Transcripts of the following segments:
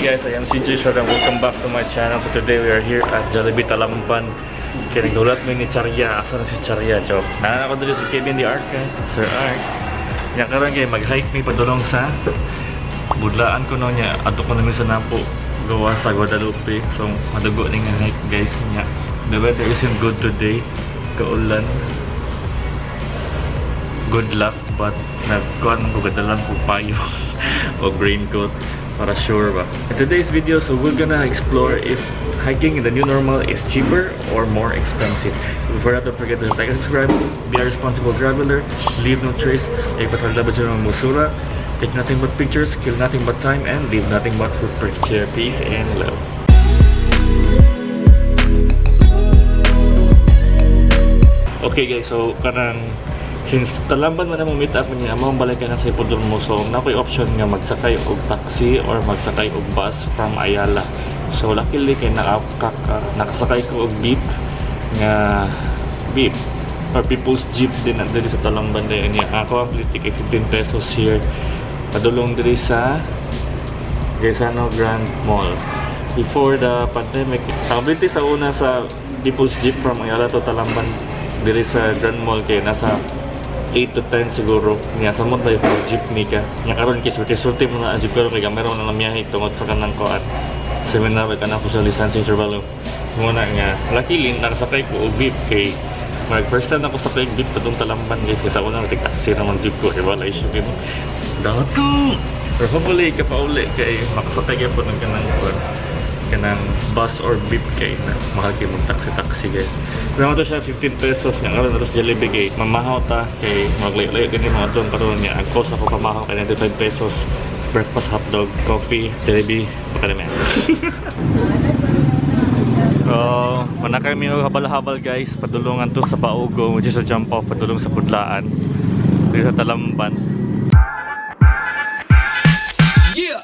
Hey guys, I am CJ Short and welcome back to my channel. So today we are here at Jollibee Talamban. Kaya nagdulat mi ni Charya. Asa na si Charya? Joke. Naan ako dito si Kevin the Ark. Eh. Sir Ark. Nya karon kay mag-hike mi padulong sa Budlaan ko no niya. Ato ko namin sa Napo. Gawa sa Guadalupe. So madugo ni nga hike, guys, niya. The weather isn't good today. Kaulan. Good luck, but nagkuhan ko gadalan ko payo o raincoat para sure ba. In today's video, so we're gonna explore if hiking in the new normal is cheaper or more expensive. Before that, don't forget to like and subscribe, be a responsible traveler, leave no trace, take but musura, take nothing but pictures, kill nothing but time, and leave nothing but footprints. Share peace and love. Okay guys, so kanang since Talamban man mo meet up niya, among balik ka na sa ipudol mo. So, na ko'y option nga magsakay og taxi or magsakay og bus from Ayala. So, luckily kay nakasakay ko og beep nga beep or People's Jeep din na diri sa Talamban din niya. Ako ang pliti kay 15 pesos here. Padulong diri sa Gaisano Grand Mall. Before the pandemic, ang pliti sa una sa People's Jeep from Ayala to Talamban diri sa Grand Mall kay nasa 8 to 10 siguro niya sa mo tayo for jeepney ka niya karon kay sulti-sulti mo na ang jeep pero kay meron na namiyahe tungod sa kanang kuan seminar kanang social distancing interval mo na nga luckily nakasakay ko og jeep kay mag first time ako sakay og jeep padung Talamban guys kasi sa una nag taxi naman jeep ko kay wala issue kay mo dato, pero hopefully kapauli kay makasakay gyud ng kanang kuan kanang bus or beep kay na mahal kay mag taxi taxi guys. Pero to siya 15 pesos nga karon atos Jollibee kay mamahaw ta kay maglayo-layo gani mga adtong karon niya ang cost ako pamahaw kay 95 pesos breakfast hotdog coffee Jollibee baka naman. Oh, manakay mi og habal-habal guys padulungan to sa Baugo, which is a jump off padulong sa Budlaan dito sa Talamban. Yeah.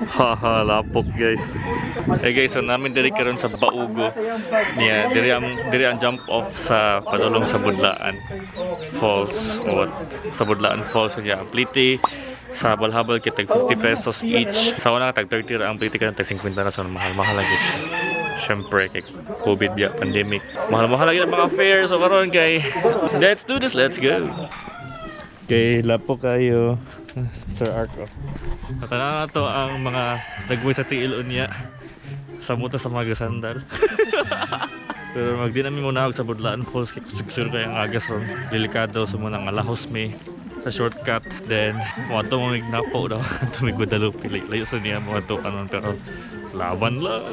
Haha, lapok guys. Eh guys, so namin diri karon sa Baugo. Niya, diri ang jump off sa padulong sa Budlaan Falls o sa Budlaan Falls niya. Ang pliti sa habal-habal kay tag 50 pesos each. Sa una tag 30 ra ang pliti karon tag 50 na, so mahal-mahal lagi siya. Syempre kay COVID biya pandemic. Mahal-mahal lagi ang mga fare. So karon kay let's do this, let's go. Okay, lapok kayo. Sir Arco. Natanaw na to ang mga dagway sa tiil unya. Sa muta sa mga sandal. Pero magdi namin muna sa Budlaan Falls kay kusog kay ang agas ron. Delikado sa mga alahos mi sa shortcut. Then mo ato mo Napo daw. Ato mi Guadalupe. Layo sa niya mo ato kanon pero laban lang.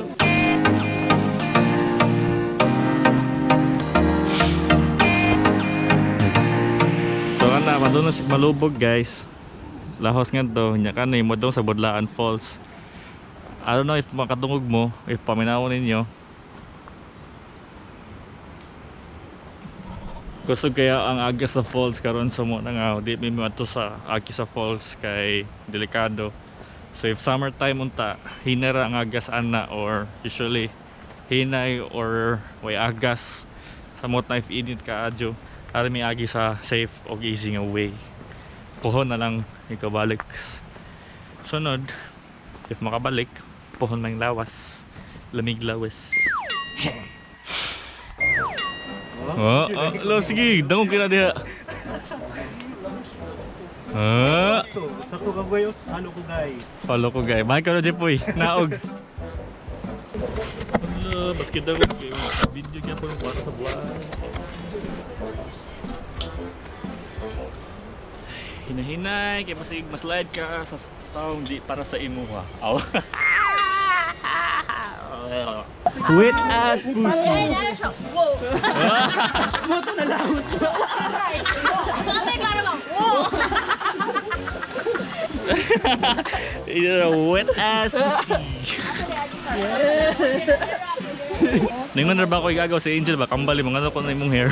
So ana, madunong siya malubog guys. Lahos nga to, nya kanay mo sa Budlaan Falls. I don't know if makatungog mo, if paminawon ninyo. Kusog kaya ang agas sa falls karon sa mo na nga di mi moadto sa Agi sa Falls kay delikado. So if summertime unta, hinara ang agas ana or usually hinay or way agas samot na if init ka adyo. Ara mi agi sa safe og easy nga way. Puhon na lang ikabalik. Sunod, if makabalik, puhon mang lawas. Lamig lawas. Oh, oh, lo, sige, dangog ka na diha. Ah, Sa ko kagwayos, halo ko gay. Follow ko guy. Mahal ka na Jepoy. Naog. Hello, baski dangog kayo. Video kaya po ng para sa vlog. Hinahinay, kaya masig maslide ka sa taong di para sa imo ha. Aw. Wet ass pussy. You're a wet ass pussy. Ningon ra ba ko igagaw si Angel ba? Kambali mga ano ko na imong hair.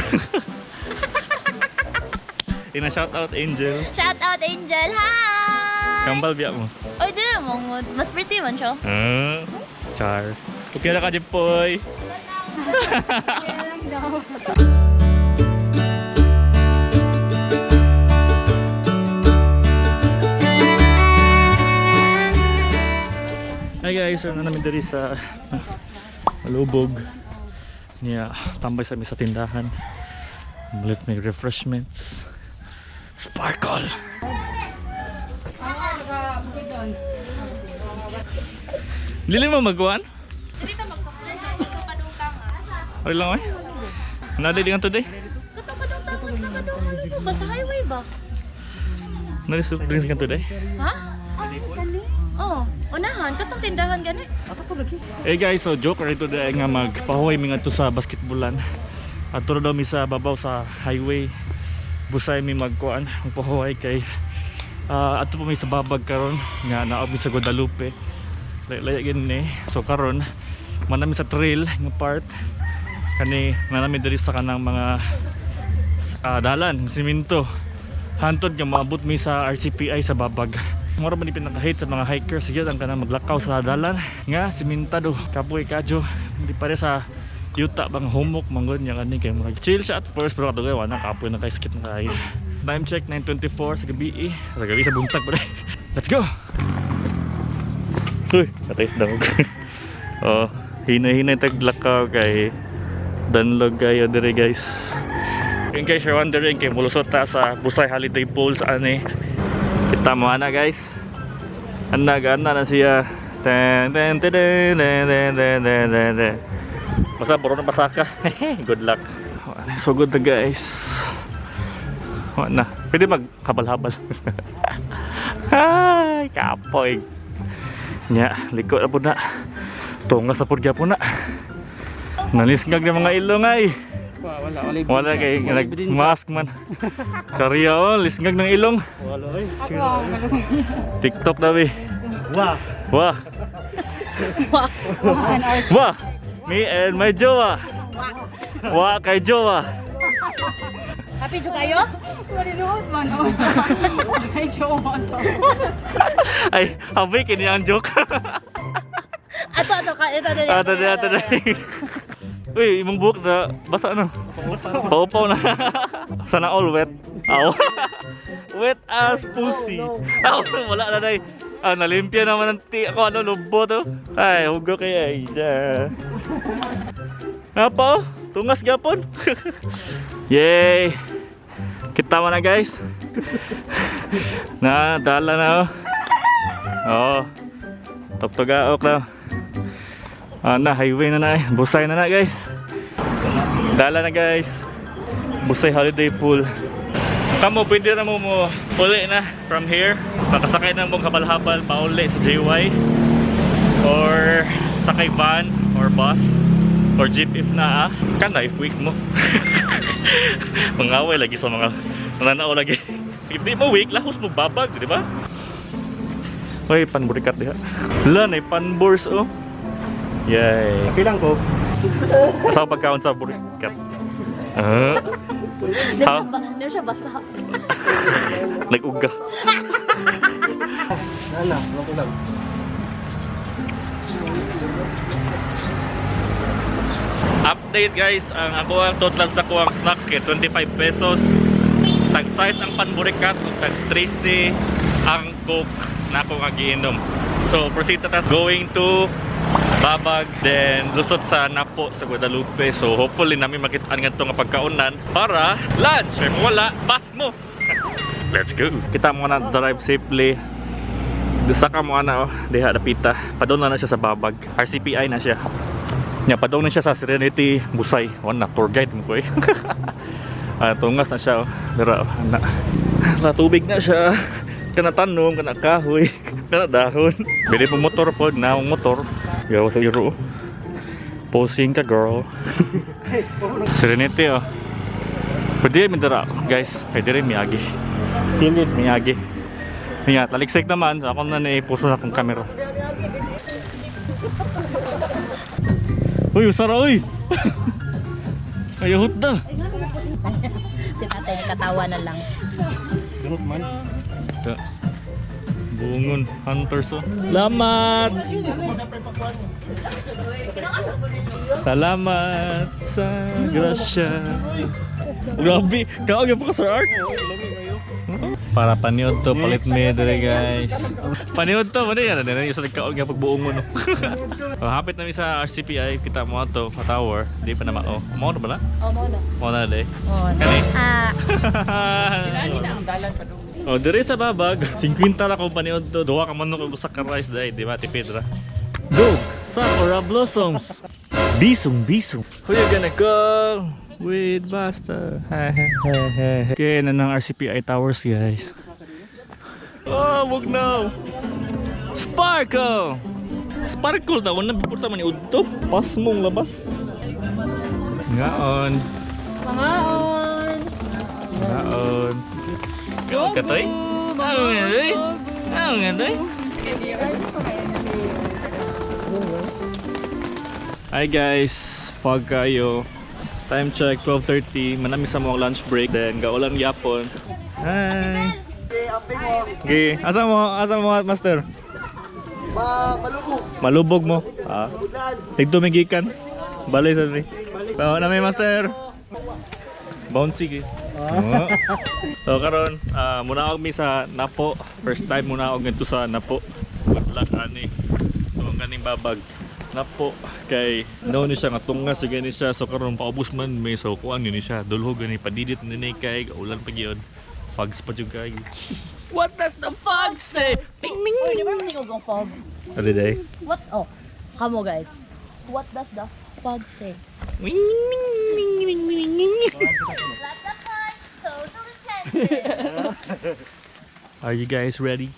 Ina shout out Angel. Shout out Angel! Hi! Kambal biya mo. Oy, di na mongod. Mas pretty man siya. Ah, char. Okay na ka, Jepoy. guys, na namin diri sa Malubog. Niya, tambay sa mi sa tindahan. Mulit may refreshments. Sparkle! Dili mo magkuan? Dili ta magsakay sa padungtang. Ari lang oy. Nadi di today. Kato padungtang mas na padungtang ba sa highway ba? Nadi sa drinks kan today. Ha? Oh, unahan katong tindahan gani. Hey guys, so joke right today nga magpahuway mi ngadto sa basketballan. Adto daw mi sa babaw sa highway. Busay mi magkuan, magpahuway kay adto pa mi sa babag karon nga naog mi sa Guadalupe. Lay gin ni. So karon manami sa trail nga part kani manami diri sa kanang mga dalan, simento. Hantod nga maabot mi sa RCPI sa babag. Mura man ni pinaka-hate sa mga hikers sige ang kanang maglakaw sa dalan nga simentado kapoy kadyo hindi pare sa yuta bang humok manggod niya kani kay murag chill siya at first pero kadugay wala kapoy na kay sakit na kayo. Time check 9:24 sa gabi eh. Sa gabi sa buntag ba. Let's go. Uy, atay dangog. Oh, hinay-hinay taglakaw kay danlog kayo dire guys. In case you're wondering, kay mulusot ta sa Busay Holiday Pools ani. Kita mo ana guys. Ana ana na siya. Ten ten ten ten ten ten ten ten ten. Basta puro na pasaka. Good luck. So good na guys. Wala na. Pwede maghabal-habal. Ay, kapoy. Nya, liko na po na. Tungas na po gyapon na. Nalisngag na mga ilong ay. Wala, wala. Wala kay nag-mask man. Sariya oh, lisngag ng ilong. Wala oy. TikTok daw eh. Wah. Wah. Wah. Me and my jowa. Wah kay jowa. Happy jud kayo? Marinuod man. Oh. Ay, jowa to. Ay, abi kini ang joke. Ato ato ka ito dali. Ato na, ato na. Uy, imong buhok na basa na. Paupaw na. Sana all wet. Aw. Wet as pussy. Aw, wala na day. Ah, nalimpia naman ang ti ako ano lubo to. Ay, hugo kay ay. Da. Napa, oh? Tungas gyapon. Yay. Kita mo na guys. Na, dala na oh. Oh. Tugtugaok na. Ah, na highway na na eh. Busay na na guys. Dala na guys. Busay Holiday Pool. Kamo, pwede na mo mo uli na from here. Makasakay na mong habal-habal pauli sa JY. Or sakay van or bus or jeep if naa. Kana if weak mo. Mangaway lagi sa mga nananaw lagi. Hindi mo weak, lahos mo babag, di ba? Hoy, panburikat diha. La, nay panburs oh. Yay. Pilang ko. Asa pagkaon sa burikat? Ah, Di siya ba, di siya basa. nag-uga. Nana, wala ko lang. Update guys, ang ako ang total sa kuwang snacks kay 25 pesos. Tag size ang panburikat ug tag 13 ang coke na ako nga giinom. So proceed ta tas going to Babag, then lusot sa Napo sa Guadalupe. So hopefully namin makitaan ngadto nga pagkaunan para lunch. Kung wala, bus mo. Let's go. Kita mo na drive safely. Dusa ka mo ana oh, diha dapita. Padung na na siya sa Babag. RCPI na siya. Nya padung na siya sa Serenity Busay. Wala na tour guide mo ko eh. Ah, tungas na siya oh. Dira oh, ana. Natubig na siya. Kana tanom, kana kahoy, kana dahon. Bili mo motor pod na ang motor. Yaw sa iro. Oh. Posing ka girl. Serenity oh. Pwede mi dira guys. Pwede rin miyagi. Kilid. Miyagi. Niya, taliksik naman. Ako na naipuso na akong camera. Uy, usara uy! Ayuhot na! Si tatay katawa na lang. Dunot man. Ta. Bungon, hunters oh. Salamat! Salamat sa grasya. Grabe, kaog pa ka Sir Art. Para paniod to, palit me dire, guys. Paniod to, mali yan. Ano yung sa nagkaon nga pagbuong mo, no? So, hapit na mi sa RCPI, kita mo ato, pa tower. Di pa na mao. Mao na ba na? Oh, mo na. Mao na de. Oh, Kani. Ah, Oh, dire sa babag, 50 ra kung paniod to. Duha ka manok ug usa ka rice dai, di ba? Tipid ra. Go! Sakura blossoms. Bisong bisong. Who you gonna call? With Buster. Okay, na ng RCPI Towers, guys. Oh, wag na. Sparkle! Sparkle daw na before ta man ni udto. Pas mong labas. Ngaon. Mangaon. Ngaon. Kaon ka toy? Ano nga toy? Ano nga toy? Hi guys, fog kayo. Time check 12:30. Manami sa mga lunch break then gaulan gyapon. Hi. Okay, asa mo? Asa mo, master? Malubog. Malubog mo. Ah. Nagtumigikan. Balay sa ni. So, na may master. Bouncy kay. Oh. So karon, muna og mi sa Napo. First time muna og ngadto sa Napo. Good luck ani. So ang kaning babag. Napo kay no ni siya nga tunga sa gani siya, so karon paubos man may, so kuan ni siya dulhog gani padidit ni ni kay ulan pa gyud, fogs pa jud kay. What does the fog say? Ding ding. Uy, di ba naman ikaw fog? Adi day. What? Oh, kamo guys. What does the fog say? Wing, ding, ding, ding, ding. Social distancing. Are you guys ready?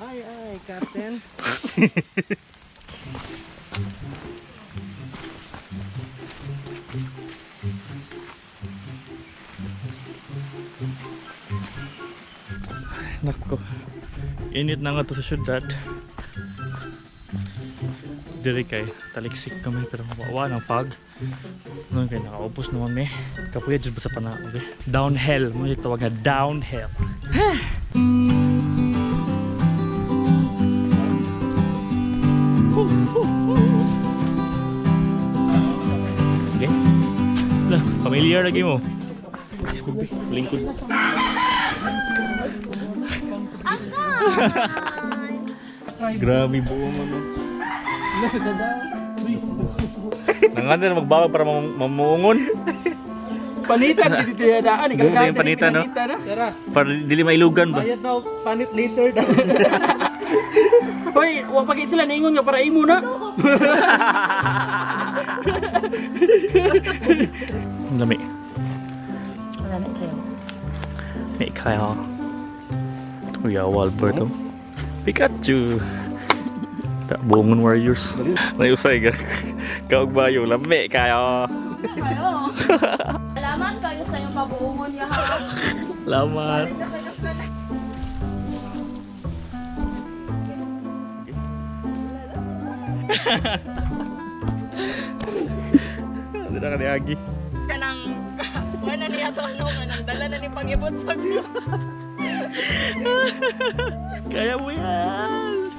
Ay, ay, Captain. Nako. Init na nga to sa syudad. Dire kay taliksik kami pero mawawa ng fog. Noon kay nakaupos naman mi. Kapuya jud ba sa panaog eh. Downhill mo yung tawag nga downhill. Okay. Lah, familiar lagi mo. Scooby, lingkod. Grabe buong ano. Nangandir magbawa para mamuungon. Panitan dito daan. Buo yung panitan, no? Tara, Para dili mailugan ba? bayad na panit later daw. Hoy, wa pagi sila niingon nga para imo na. Ang Lami. Wala na kayo. May kaya. Kuya Walberto. Pikachu. Ta buongon warriors. May usay ka. Kaog bayo lami kayo. Kayo. Salamat kayo sa iyong pabuungon niya ha. Salamat. Hindi na ka ni Agi. Kanang wala niya to ano kanang dala na ni pangibot sa Kaya mo yan!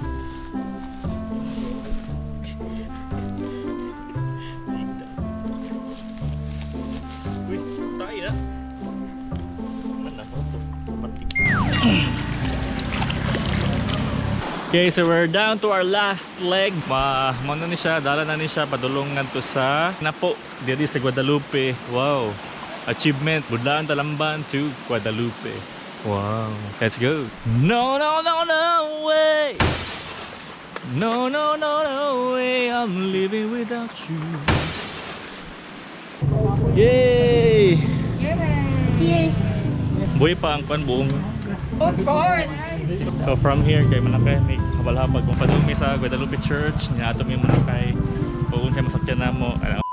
Uy, tayo na. Mana ko to? Pati. Okay, so we're down to our last leg. Ma, mano ni siya, dala na ni siya padulungan to sa Napo, diri sa Guadalupe. Wow. Achievement, Budlaan Talamban to Guadalupe. Wow. Let's go. No, no, no, no way. No, no, no, no way. I'm living without you. Yay! Cheers. Buhay pa ang kwan buong. Of course. So from here kay Manakay may habal-habal kung padung mi sa Guadalupe Church niya ato mi Manakay kung unsay masakyan namo ano.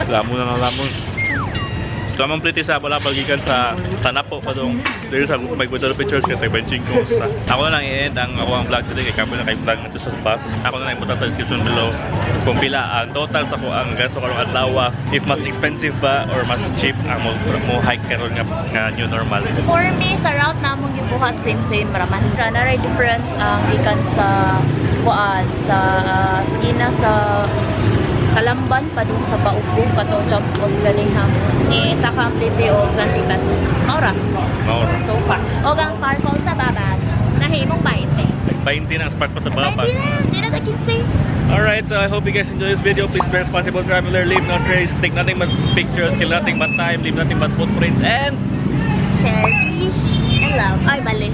Lamon na lang lamon. Lamang pliti sa wala pagikan sa Tanapo padung diri sa may Guadalupe Church kay tag 25 sa. Ako na lang i-end ang ako ang vlog today kay kapoy na kay vlog ngadto sa bus. Ako na lang ibutan sa description below kung pila ang total sa ko ang gasto karong adlaw, if mas expensive ba or mas cheap ang mo hike karon nga new normal. For me, sa route na among gibuhat, same same raman. Ra na ray difference ang gikan sa kuan sa skina sa Kalamban pa dun sa Baubo katong jump off ganiha. Ni sa complete og 20 pesos. Maura Maura. so far. Og ang sparkle sa babag nahimong 20. 20 na ang spark pa sa babag. 20 na, di na ta 15. Alright, so I hope you guys enjoy this video. Please be responsible traveler. Leave no trace. Take nothing but pictures. Kill nothing but time. Leave nothing but footprints. And Cherish and love. Ay, mali.